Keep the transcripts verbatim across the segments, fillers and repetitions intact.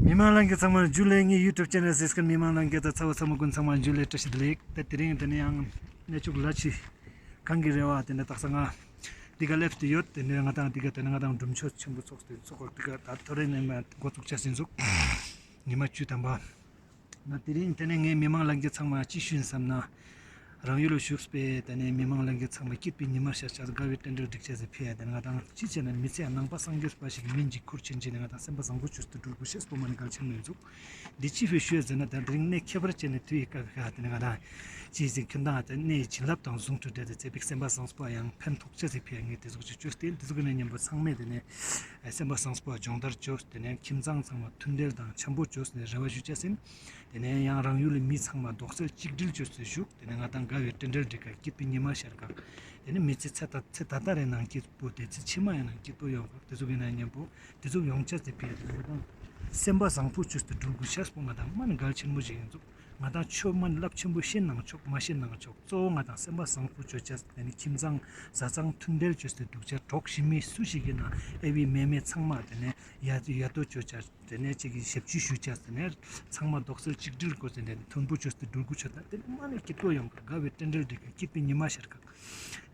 མི་མང་ལྷན་རྒྱས་ཚང་མར་འཇུ་ལེ། ངའི་YouTube channel གཟིགས་མཁན་མི་མང་ལྷན་རྒྱས་དང་ཚ་བོ་ཚ་མོ་ཀུན་ཚང་མར་འཇུ་ལེ་བཀྲ་ཤིས་བདེ་ལེགས། ད་དེ་རིང་དེ་ནས་ཡང་གནས་མཆོག་ལ་ཕྱི་གང་གི་རེ་བ་དེ་འདྲ་བཏགས་ས་ང་འདི་ག་སླེབས་ཏེ་ཡོད། དེ་ནས་ང་དང་འདི་ག་དེ་ནས་ང་དང་སྒྲུབ་མཆོད་ཆེན་པོ་ཚོགས་ཏེ་ཚོགས་པ་འདི་ག་ད་ཐོ་རེ་ནས་མ་འགོ་བཙུགས་བྱ་ཟིན་ཟུག་ཉི་མ་བཅུ་ཐམ་པ། ང་དེ་རིང་དེ་ནས་ངའི་མི་མང་ལྷན་རྒྱས་ཚང་མ་ཅི་ཞུ་ཡིན་བསམ་ན། རང་ཡུལ་ལ་བཞུགས་པའི་དེ་ནས་མི་མང་ལྷན་རྒྱས་ཚང་མ་སྐྱིད་པའི་ཉི་མ་ཤར་ཆགས་དགའ་བའི་རྟེན་འབྲེལ་སྒྲིག་ཆས་ཟེར་ཕེ་ཡ་དེ་ང་དང་ཅི་བྱས་ན་མི་ཚེ་ནང་པ་སངས་རྒྱས་པ་ཞིག་མིན་གྱི་ཁུར་ཆེན་ཆེ་ནས་ང་དང་སེམས་པ་བཟང་པོ་བཅོས་ཏེ་འགྲུལ་དགོས་ཤེས་པོ་མ་ནི་གལ་ཆེན་མོ་ཡིན་ཟུག་འདི་ཅི་ཕེ་ཞུ་ཡ་ཟེར་ན་ད་དེ་རིང་གནས་ཁྱད་པར་ཅན་ནས་དུས་ཡི་སྐབས་ཤིག་དེ་ནས་ང་དང་ཅི་ཟིག་ཁྱོད་དང་དེ་གནས་བྱིན་རླབས་དང་ཟུང་དུ་འབྲེལ་ཏེ་ཚེ་བིག་སེམས་པ་བཟང་པོ་ཡང་ཕན་ཐོགས་ཆེ་ཟིག་ཕེ་ཡ་ངས་དེ་ཟུག་ཅིག་བཅོས་ཏེ་དེ་ཟུག་གི་ནས་མཉམ་པོ་ཚང་མས་དེ་ནས་སེམས་པ་བཟང་པོ་སྦྱོང་བརྡར་བཅོས་དེ་ནས་ཁྱིམ་ཚང་ཚང་མ་མཐུན་འབྲེལ་དང་འཆམ་པོ་བཅོས་ནས་རེ་བ་ཞུ་ཆ་ཟིན། དེ་ནས་ཡང་རང་ཡུལ་ལ་མི་ཚང་མ་རྡོག་རྩ་གཅིག་སྒྲིལ་བཅོས་ཏེ་བཞུགས། དེ་ནས་ང་དང་དགའ་བའི་རྟེན་འབྲེལ་འགྲིག་ག་སྐྱིད་པའི་ཉི་མ་ཤར་ག་དེ་ནས་མི་ཚེ་ཚེ་ད་ཚེ་ད་ལྟ་རེ་ནང་སྐྱིད་པོ་དེ་ཚེ་ཕྱི་མ་ཡང་ནང་སྐྱིད་པོ་ཡོང་ག་དེ་ཚོ་གི་ནང་མཉམ་པོ་དེ་ཚོ་ཡོང་ཆ་ཚེ་ཕེ་དེ་ནས་ང་དང་སེམས་པ་བཟང་པོ་བཅོས་ཏེ་འགྲུལ་དགོས་ཤེས་པོ་ང་དང་མ་ནི་གལ་ཆེན་པོ་ཞིག་ཡིན་ཚུགས། ང་དང་ཆོས་མ་ནི་རླབས་ཆེན་པོ་ཤེས་ནང་ཆོག་མ་ཤེས་ནང་ཆོག་གཙོ་བོ་ང་དང་སེམས་པ་བཟང་པོ་བཅོས་ཆ་དེ་ནས་ཁྱིམ་ཚང་བཟའ་ཚང་མཐུན་འབྲེལ་བཅོས་ཏེ་འགྲུལ་ཆ་གྲོགས་ཞི་མི་སུ་ཞིག་གི་ནང་ཨེ་བི་མེ་མེ་ཚང་མ་དེ་ནས་ཡ་ཡ་ཏོ་བཅོས་ཆ། དེ་ནས་གཅིག་གིས་ཞབས་ཕྱི་ཞུ་བྱས་ཟེར་ནས་ཚང་མ་རྡོག་རྩ་གཅིག་སྒྲིལ་དགོས་ཟེར་ནས་མཐུན་པོ་བཅོས་ཏེ་འགྲུལ་དགོས་ཆོག་ད་དེ་ནི་མ་ནི་སྐྱིད་པོ་ཡོང་གི་དགའ་བའི་རྟེན་འབྲེལ་འགྲིག་གི་སྐྱིད་པའི་ཉི་མ་ཤར་གི་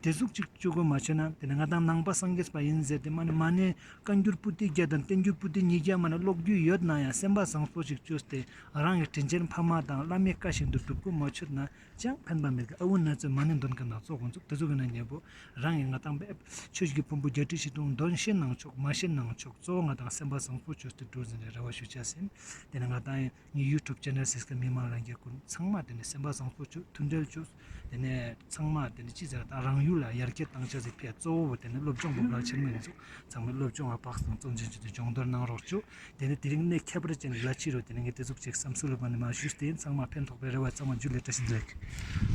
དེ་ཟུག་ཅིག་བཅོ་དགོས་མ་བྱས་ན་དེ་ནི་ང་དང་ནང་པ་སངས་རྒྱས་པ་ཡིན་ཟེར་ཏེ་མ་ནི་མ་ནི་བཀའ་འགྱུར་པོ་ཏི་བརྒྱ་དང་བསྟན་འགྱུར་པོ་ཏི་ཉིས་བརྒྱ་མ་ནི་ཀློག་རྒྱུ་ཡོད་ན་ཡང་སེམས་པ་བཟང་པོ་ཞིག་བཅོས་ཏེ་རང་གི་དྲིན་ཅན་ཕ་མ་དང་བླ་མའི་བཀའ་བཞིན་དུ་སྒྲུབ་དགོས་མ་བྱས་ན། ཅང་ཕན་པ་མེད་ཀི། ཨ་འུ་ན་ཚོས་མ་ཎི་འདོན་གི་ནང་ཚོགས་ཀུན་ཚོགས་དེ་ཚོ་གི་ནང་ཉན་པོ་རང་གི་ང་དང་བས་ཆོས་ཀྱི་ཕུང་པོ་བརྒྱད་ཁྲི་བཞི་སྟོང་འདོན་ཤེས་ནང་ཆོག་མ་ཤེས་ནང་ཆོག་གཙོ་བོ་ང་དང་སེམས་པ་བཟང་པོ་བཅོས་ཏེ་འགྲོ་ཟིན་རེ་རེ་བ་ཞུ་ཆ་ཟིན། དེ་ནས་ང་དང་ངའི་ཡུ་ཊུབ་ཅེ་ནལ་སིས་ཀི་མི་མང་ལྷན་རྒྱས་ཀུན་ཚང་མ་དེ་ནས་སེམས་པ་བཟང་པོ་བཅོས་མཐུན་འབྲེལ་བཅོས། དེ་ནས་ཚང་མ་དེ་ནས་ཅི་ཟེར་དང་རང་ཡུལ་ལ་ཡར་རྒྱས་བཏང་ཆ་ཟིག་ཕེ་གཙོ་བོ་དེ་ནས་སློབ་སྦྱོང་པོ་གལ་ཆེན་མོ་ཡིན་ཚུགས་ཚང་མས་སློབ་སྦྱོང་བ་བག་དང་བརྩོན་ཆེན་བྱས་ཏེ་སྦྱོང་བརྡར་གནང་རོགས་བྱོས། དེ་ནས་དེ་རིང་གནས་ཁྱད་པར་ཅན་ལ་ཕྱི་རུ་དེ་ནས་ངས་དེ་ཟུག་ཅིག་བསམ་ཚུལ་ལ་མ་ནི་མ་ཞུས་ཏེ་ཚང་མ་ཕན་ཐོགས་པའི་རེ་བ་ཚང་མ་འཇུ་ལེ་བཀྲ་ཤིས་བདེ་ལེགས།